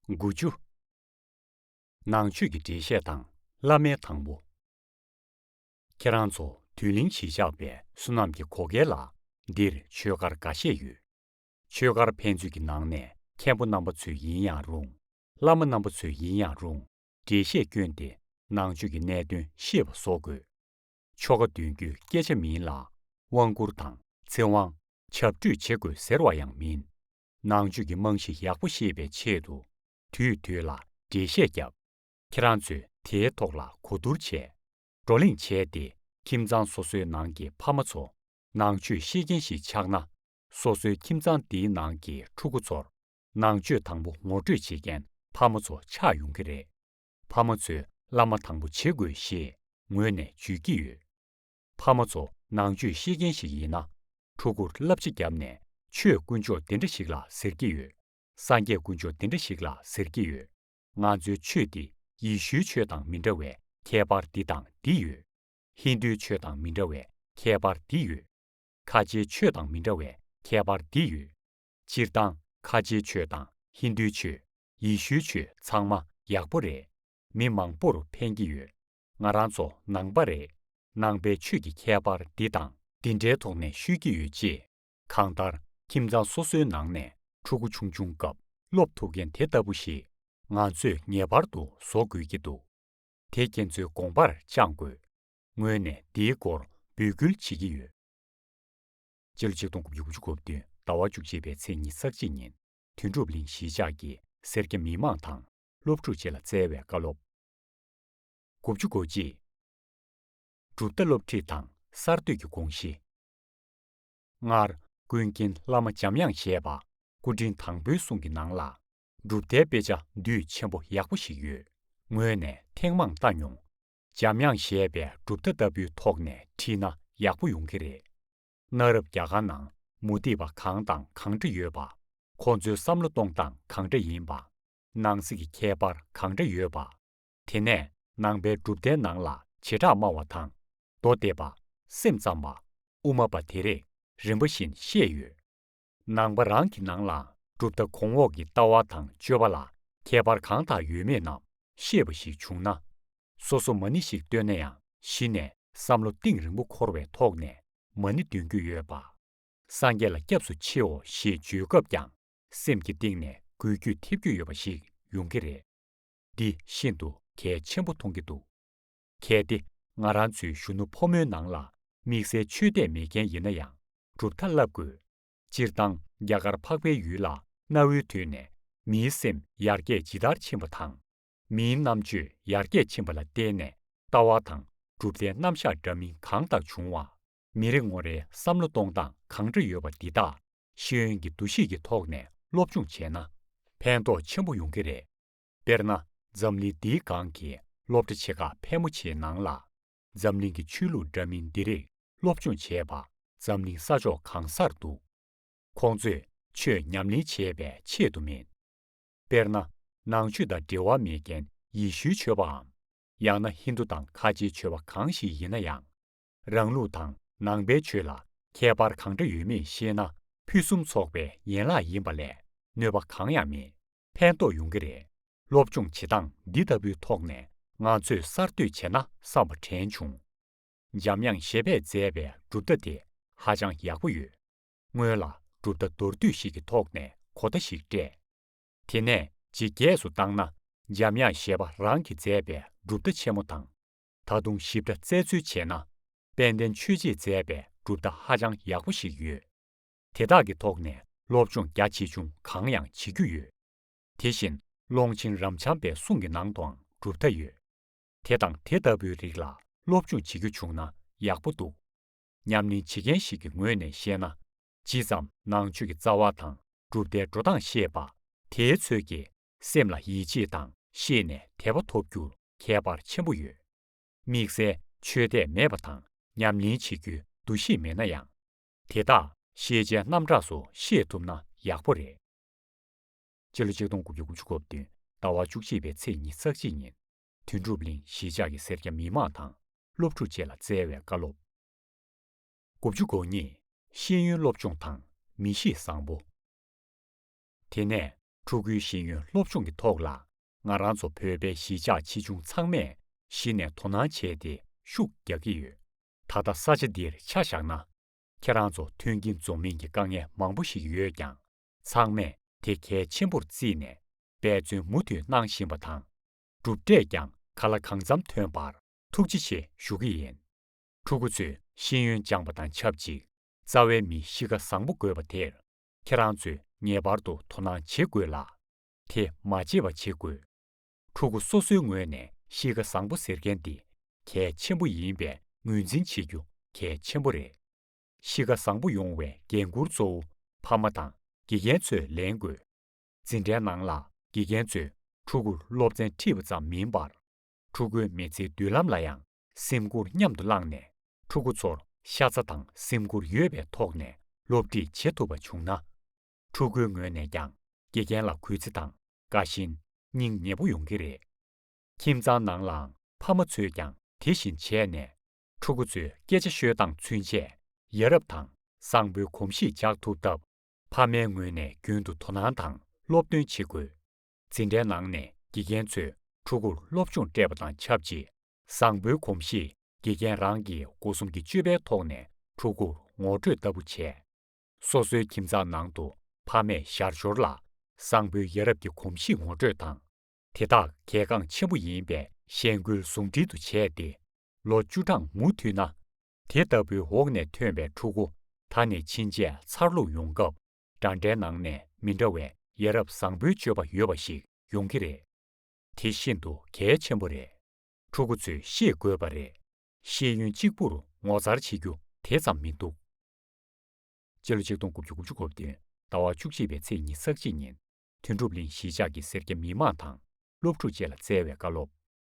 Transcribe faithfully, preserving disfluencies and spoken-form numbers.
དགུ་བཅུ། ནང་ཆོས་ཀྱི་འགྲེལ་བཤད་དང་བླ་མའི་དང་པོ། ཁྱེད་རང་ཚོ་དུས་གླིང་གཞིས་ཆགས་པའི་བསོད་ནམས་ཀྱི་གོ་སྐལ་ལ། འདིར་ཆོས་སྒར་འགའ་ཤས་ཡོད། ཆོས་སྒར་ཕན་ཚུན་གྱི་ནང་ནས་མཁན་པོ་རྣམ་པ་ཚོས་ཡིན་ཡང་རུང་། བླ་མ་རྣམ་པ་ཚོས་ཡིན་ཡང་རུང་། འགྲེལ་བཤད་བསྐྱོན་ཏེ་ནང་ཆོས་ཀྱི་གནད་དོན་ཤེས་པ་བཟོ་དགོས། ཆོ་ག་འདོན་རྒྱུའི་སྐད་ཆ་མིན་ལ། དབང་བསྐུར་དང་ཚེ་དབང་། ཆབ་འཁྲུད་བྱེད་དགོས་ཟེར་བ་ཡང་མིན། ནང་ཆོས་ཀྱི་རྨང་གཞི་ཡག་པོ་ཤེས་པའི་ཆེད་དུ། དུས་དུས་ལ་འགྲེལ་བཤད་བརྒྱབ། ཁྱེད་རང་ཚོས་དེའི་ཐོག་ལ་གོ་བསྡུར་བྱས། བགྲོ་གླེང་བྱས་ཏེ། ཁྱིམ་ཚང་སོ་སོའི་ནང་གི་ཕ་མ་ཚོ་ནང་ཆོས་ཤེས་མཁན་ཞིག་ཆགས་ན། སོ་སོའི་ཁྱིམ་ཚང་དེའི་ནང་གི་ཕྲུ་གུ་ཚོར་ནང་ཆོས་དང་པོ་ངོ་སྤྲོད་བྱེད་མཁན་ཕ་མ་ཚོ་ཆགས་ཡོང་གི་རེད། ཕ་མ་ཚོས་བླ་མ་དང་པོ་བྱེད་དགོས་ཞེས་ངོས་ནས་བརྗོད་ཀྱི་ཡོད། ཕ་མ་ཚོ་ནང་ཆོས་ཤེས་མཁན་ཞིག་ཡིན་ན། ཕྲུ་གུར་བསླབ་བྱ་བརྒྱབ་ནས་ཆོས་དཀོན་མཆོག་འདི་འདྲ་ཞིག་ལ་ཟེར་གྱི་ཡོད། སངས་རྒྱས་དཀོན་མཆོག་འདི་འདྲ་ཞིག་ལ་ཟེར་གྱི་ཡོད། ང་ཚོའི་ཆོས་འདི་ཡེ་ཤུའི་ཆོས་དང་མི་འདྲ་བའི་ཁྱད་པར་འདི་དང་འདི་ཡོད། ཧིན་རྡུའི་ཆོས་དང་མི་འདྲ་བའི་ཁྱད་པར་འདི་ཡོད། ཁ་ཆེའི་ཆོས་དང་མི་འདྲ་བའི་ཁྱད་པར་འདི་ཡོད། སྤྱིར་བཏང་ཁ་ཆེའི་ཆོས་དང་ཧིན་རྡུའི་ཆོས། ཡེ་ཤུའི་ཆོས་ཚང་མ་ཡག་པོ་རེད། མི་མང་པོར་ཕན་གྱི་ཡོད། ང་རང་ཚོ་ནང་པ་རེད། ནང་པའི་ཆོས་ཀྱི་ཁྱད་པར་འདི་དང་འདི་འདྲའི་ཐོག་ནས་ཤོད་ཀྱི་ཡོད་ཅེས། གང་ལྟར་ཁྱིམ་ཚང་སོ་སོའི་ནང་ནས་ཕྲུ་གུ་ཆུང་ཆུང་སྐབས་སློབ་ཐུབ་མཁན་དེ་ལྟ་བུ་ཞིག་ང་ཚོས་ངེས་པར་དུ་བཟོ་དགོས་ཀྱི་འདུག་དེ་ཁྱེད་ཚོའི་དགོངས་པར་བཅངས་དགོས། ངོས་ནས་འདིའི་སྐོར་འབོད་སྐུལ་བྱེད་ཀྱི་ཡོད། སྤྱི་ལོ་ཆིག་སྟོང་དགུ་བརྒྱ་དགུ་བཅུ་གོ་བདུན་ཟླ་བ་བཅུ་གཅིག་པའི་ཚེས་ཉི་ཤུ་རྩ་གཅིག་ཉིན་དོན་གྲུབ་གླིང་གཞིས་ཆགས་ཀྱི་སེར་སྐྱ་མི་མང་དང་སློབ་ཕྲུག་བཅས་ལ་བསྩལ་བའི་བཀའ་སློབ། དགུ་བཅུ་གོ་གཅིག་གྲུབ་མཐའ་སློབ་ཁྲིད་དང་གསར་གཏོད་ཀྱི་དགོངས་གཞི། སྔར་ཀུན་མཁྱེན་བླ་མ་འཇམ་དབྱངས་བཞད་པ་སྐུ་ཕྲེང་དང་པོའི་གསུང་གི་ནང་ལ། གྲུབ་མཐའི་དཔེ་ཆ་འདུས་ཆེན་པོ་ཡག་པོ་ཞིག་ཡོད། ངོས་ནས་ཐེངས་མང་ལྟ་མྱོང་། འཇམ་དབྱངས་བཞད་པའི་གྲུབ་མཐའ་ལྟ་བུའི་ཐོག་ནས་ཁྲིད་ན་ཡག་པོ་ཡོང་གི་རེད། གནའ་རབས་རྒྱ་གར་ནང་མུ་སྟེགས་པ་གང་དང་གང་འདྲ་ཡོད་པ། ཁོང་ཚོའི་བསམ་བློ་གཏོང་སྟངས་གང་འདྲ་ཡིན་པ། ནང་གསེས་ཀྱི་ཁྱད་པར་གང་འདྲ་ཡོད་པ། དེ་ནས་ནང་པའི་གྲུབ་མཐའི་ནང་ལ་བྱེ་བྲག་སྨྲ་བ་དང་། མདོ་སྡེ་པ། སེམས་ཙམ་པ། དབུ་མ་པ་དེ་རེད། རིམ་པ་བཞིན་བཤད་ཡོད། ནང་པ་རང་གི་ནང་ལ་གྲུབ་མཐའ་གོང་འོག་གི་ལྟ་བ་དང་སྤྱོད་པ་ལ་ཁྱད་པར་གང་དག་ཡོད་མེད་རྣམས་ཤེས་པ་ཞིག་བྱུང་ན། སོ་སོ་མ་ཎི་ཞིག་བཏོན་ན་ཡང་གཞི་ནས་བསམ་བློ་གཏིང་རིང་པོ་འཁོར་བའི་ཐོག་ནས་མ་ཎི་འདོན་རྒྱུ་ཡོད་པ། སངས་རྒྱས་ལ་སྐྱབས་སུ་མཆིའོ་ཞེས་བརྗོད་སྐབས་ཀྱང་སེམས་ཀྱི་གཏིང་ནས་འགུལ་སྐྱོད་ཐེབས་རྒྱུ་ཡོད་པ་ཞིག་ཡོང་གི་རེད། འདི་ཤིན་ཏུ་གལ་ཆེན་པོ་མཐོང་གི་འདུག་གལ་ཏེ་ང་རང་ཚོའི་གཞོན་ནུ་ཕོ་མོའི་ནང་ལ་དམིགས་བསལ་ཆོས་དད་མེད་མཁན་ཡིན་ན་ཡང་གྲུབ་མཐའ་བསླབ་དགོས། སྤྱིར་བཏང་རྒྱ་གར་འཕགས་པའི་ཡུལ་ལ་གནའ་བོའི་དུས་ནས་མིའི་སེམས་ཡར་རྒྱས་ཇི་ལྟར་ཕྱིན་པ་དང་། མིའི་རྣམ་དཔྱོད་ཡར་རྒྱས་ཕྱིན་པ་ལ་བརྟེན་ནས་ལྟ་བ་དང་གྲུབ་མཐའི་རྣམ་གཞག་འདྲ་མིན་གང་དག་བྱུང་བ། མི་རེ་ངོ་རེའི་བསམ་བློ་གཏོང་སྟངས་གང་འདྲ་ཡོད་པ་འདི་དག་ཤེས་ཡོན་གྱི་འདུ་ཤེས་ཀྱི་ཐོག་ནས་སློབ་སྦྱོང་བྱས་ན་ཕན་ཐོགས་ཆེན་པོ་ཡོང་གི་རེད། དཔེར་ན། འཛམ་གླིང་འདིའི་སྒང་གི་སློབ་གྲྭ་ཆེ་ཁག་ཕལ་མོ་ཆེའི་ནང་ལ། འཛམ་གླིང་གི་ཆོས་ལུགས་འདྲ་མིན་འདི་རིགས་སློབ་སྦྱོང་བྱས་པ་འཛམ་གླིང་ས་ཕྱོགས་གང་སར་འདུག་ཁོང་ཚོས་ཆོས་ཉམས་ལེན་བྱེད་པའི་ཆེད་དུ་མིན། དཔེར་ན། ནང་ཆོས་དང་འབྲེལ་བ་མེད་མཁན་ཡེ་ཤུའི་ཆོས་པའམ། ཡང་ན་ཧིན་རྡུ་དང་ཁ་ཆེའི་ཆོས་པ་གང་ཞིག་ཡིན་ན་ཡང་། རང་ལུགས་དང་ནང་པའི་ཆོས་ལ་ཁྱད་པར་གང་འདྲ་ཡོད་མེད་ཤེས་ན་ཕུན་སུམ་ཚོགས་པའི་ཡན་ལག་ཡིན་པ་ལས་གནོད་པ་གང་ཡང་མེད། ཕན་ཐོགས་ཡོང་གི་རེད། སློབ་སྦྱོང་བྱེད་སྟངས་འདི་ལྟ་བུའི་ཐོག་ནས་ང་ཚོས་གསར་གཏོད་བྱས་ན་བསམ་པ་དྲན་བྱུང་། འཇམ་དབྱངས་བཞད་པས་མཛད་པའི་གྲུབ་མཐའ་དེ་ཧ་ཅང་ཡག་པོ་ཡོད། སྔོན་ལ་གྲུབ་མཐའ་མདོར་བསྡུས་ཤིག་གི་ཐོག་ནས་གོ་བརྡ་ཞིག་སྤྲད། དེ་ནས་ཇེ་རྒྱས་སུ་བཏང་ན་འཇམ་དབྱངས་བཞད་པ་རང་གིས་མཛད་པའི་གྲུབ་མཐའ་ཆེན་མོ་དང་། ད་དུང་ཞིབ་ཕྲ་བཙལ་འཚོལ་བྱས་ན། དཔལ་ལྡན་ཆོས་རྗེས་མཛད་པའི་གྲུབ་མཐའ་ཧ་ཅང་ཡག་པོ་ཞིག་ཡོད། དེ་དག་གི་ཐོག་ནས་སློབ་སྦྱོང་རྒྱ་ཆེ་ཆུང་གང་ཡང་བྱེད་རྒྱུ་ཡོད། དེ་བཞིན་ཀློང་ཆེན་རབ་འབྱམས་པའི་གསུང་གི་ནང་དུའང་གྲུབ་མཐའ་ཡོད། དེ་དང་དེ་ལྟ་བུའི་རིགས་ལ་སློབ་སྦྱོང་བྱེད་རྒྱུ་བྱུང་ན་ཡག་པོ་འདུག་ཉམས་ལེན་བྱེད་མཁན་ཞིག་གི་ངོས་ནས་བཤད་ན། ཇི་ཙམ་ནང་ཆོས་ཀྱི་རྩ་བ་དང་གྲུབ་མཐའི་འགྲོ་སྟངས་ཤེས་པ། དེའི་ཚོད་ཀྱིས་སེམས་ལ་ཡིད་ཆེས་དང་ཤེས་ནས་དད་པ་ཐོབ་རྒྱུར་ཁྱད་པར་ཆེན་པོ་ཡོད། དམིགས་བསལ་ཆོས་དད་མེད་པ་དང་ཉམས་ལེན་བྱེད་རྒྱུའི་འདུ་ཤེས་མེད་ན་ཡང་། དེ་དག་ཤེས་བྱའི་རྣམ་གྲངས་སུ་ཤེས་ཐུབ་ན་ཡག་པོ་རེད། སྤྱི་ལོ་ཆིག་སྟོང་དགུ་བརྒྱ་དགུ་བཅུ་གོ་བདུན་ཟླ་བ་བཅུ་གཅིག་པའི་ཚེས་ཉི་ཤུ་རྩ་གཅིག་ཉིན་དོན་གྲུབ་གླིང་གཞིས་ཆགས་ཀྱི་སེར་སྐྱ་མི་མང་དང་སློབ་ཕྲུག་བཅས་ལ་བསྩལ་བའི་བཀའ་སློབ། དགུ་བཅུ་གོ་གཉིས། ཤེས་ཡོན་སློབ་སྦྱོང་དང་མི་གཤིས་བཟང་པོ། དེ་ནས་ ཕྲུ་གུའི་ཤེས་ཡོན་སློབ་སྦྱོང་གི་ཐོག་ལ། ང་རང་ཚོ་བོད་པའི་གཞིས་ཆགས་ཆེ་ཆུང་ཚང་མས་གཞི་ནས་དོ་སྣང་བྱས་ཏེ་ཤུགས་རྒྱག་གི་ཡོད། ད་ལྟ་ས་ཆ་འདིར་ཆ་བཞག་ན། ཁྱེད་རང་ཚོ་མཐུན་རྐྱེན་འཛོམས་མིན་གྱི་དཀའ་ངལ་མང་པོ་ཞིག་ཡོད་ཀྱང་། ཚང་མས་དེ་གལ་ཆེན་པོར་བརྩིས་ནས་འབད་བརྩོན་མུ་མཐུད་གནང་བཞིན་པ་དང་། གྲུབ་འབྲས་ཀྱང་ག་ལ་གང་འཚམ་ཐོན་པར་ཐུགས་རྗེ་ཆེ་ཞུ་གི་ཡིན། ཕྲུ་གུ་ཚོས་ཤེས་ཡོན་སྦྱངས་པ་དང་ཆབས་ཅིག་རྩ་བའི་མི་གཤིས་ཀ་བཟང་པོ་དགོས་པ་དེར། ཁྱེད་རང་ཚོས་ངེས་པར་དུ་དོ་སྣང་བྱེད་དགོས་ལ། དེ་མ་བརྗེད་པ་བྱེད་དགོས། ཕྲུ་གུ་སོ་སོའི་ངོས་ནས་གཤིས་ཀ་བཟང་པོ་ཟེར་མཁན་འདི་གལ་ཆེན་པོ་ཡིན་པས་ངོས་འཛིན་བྱེད་རྒྱུ་གལ་ཆེན་པོ་རེད། གཤིས་ཀ་བཟང་པོ་ཡོང་བའི་འགན་འཁུར་གཙོ་བོ་ཕ་མ་དང་དགེ་རྒན་ཚོས་ལེན་དགོས། འཛིན་གྲྭའི་ནང་ལ་དགེ་རྒན་ཚོས་ཕྲུ་གུར་སློབ་ཚན་ཁྲིད་པ་ཙམ་མིན་པར། ཕྲུ་གུའི་མི་ཚེའི་མདུན་ལམ་ལ་ཡང་སེམས་ཁུར་མཉམ་དུ་བླངས་ནས། ཕྲུ་གུ་ཚོར་ཤ་ཚ་དང་སེམས་ཁུར་ཡོད་པའི་ཐོག་ནས་སློབ་ཁྲིད་བྱེད་ཐུབ་པ་བྱུང་ན། ཕྲུ་གུའི་ངོས་ནས་ཀྱང་དགེ་རྒན་ལ་གུས་བརྩི་དང་། དགའ་ཞེན། སྙིང་ཉེ་པོ་ཡོང་གི་རེད། ཁྱིམ་ཚང་ནང་ལའང་ཕ་མ་ཚོས་ཀྱང་དེ་བཞིན་བྱས་ནས། ཕྲུ་གུ་ཚོའི་སྐད་ཆ་ཤོད་སྟངས་ཚུན་ཆད་ཡ་རབས་དང་བཟང་པོའི་གོམས་གཤིས་འཇགས་ཐུབ་སྟབས། ཕ་མའི་ངོས་ནས་རྒྱུན་དུ་དོ་སྣང་དང་སློབ་སྟོན་བྱེད་དགོས། འཛིན་གྲྭའི་ནང་ནས་དགེ་རྒན་ཚོས་ཕྲུ་གུར་སློབ་སྦྱོང་སྤྲད་པ་དང་ཆབས་ཅིག་བཟང་པོའི་གོམས་གཤིས་དགེ་རྒན་རང་གིས་སྒོ་གསུམ་གྱི་སྤྱོད་པའི་ཐོག་ནས་ཕྲུ་གུར་ངོ་སྤྲོད་ལྟ་བུ་བྱས། སོ་སོའི་ཁྱིམ་ཚང་ནང་དུ་ཕ་མས་ཞར་ཞོར་ལ་བཟང་པོའི་ཡ་རབས་ཀྱི་གོམས་གཤིས་ངོ་སྤྲོད་དང་། དེ་དག་གལ་འགངས་ཆེན་པོ་ཡིན་པའི་ཤེས་འགུལ་ཟུང་འབྲེལ་དུ་བྱས་ཏེ། ལོ་བཅུ་གྲངས་མུ་མཐུད་ན། དེ་ལྟ་བུའི་འོག་ནས་ཐོན་པའི་ཕྲུ་གུ་ད་ནས་ཕྱིན་ཆད་འཚར་ལོངས་ཡོང་སྐབས། འདྲ་འདྲའི་ནང་ནས་མི་འདྲ་བའི་ཡ་རབས་བཟང་པོའི་སྤྱོད་པ་ཡོད་པ་ཞིག་ཡོང་གི་རེད། དེ་ཤིན་ཏུ་གལ་ཆེན་པོ་རེད། ཕྲུ་གུ་ཚོས་ཤེས་དགོས་པ་རེད། ཤེས་ཡོན་གཅིག་པུར་ངོ་མཚར་བྱེད་རྒྱུ་དེ་ཙམ་མི་འདུག་སྤྱི་ལོ་ཆིག་སྟོང་དགུ་བརྒྱ་དགུ་བཅུ་གོ་བདུན་ཟླ་བ་བཅུ་གཅིག་པའི་ཚེས་ཉི་ཤུ་རྩ་གཅིག་ཉིན། དོན་གྲུབ་གླིང་གཞིས་ཆགས་ཀྱི་སེར་སྐྱ་མི་མང་དང་སློབ་ཕྲུག་བཅས་ལ་བསྩལ་བའི་བཀའ་སློབ།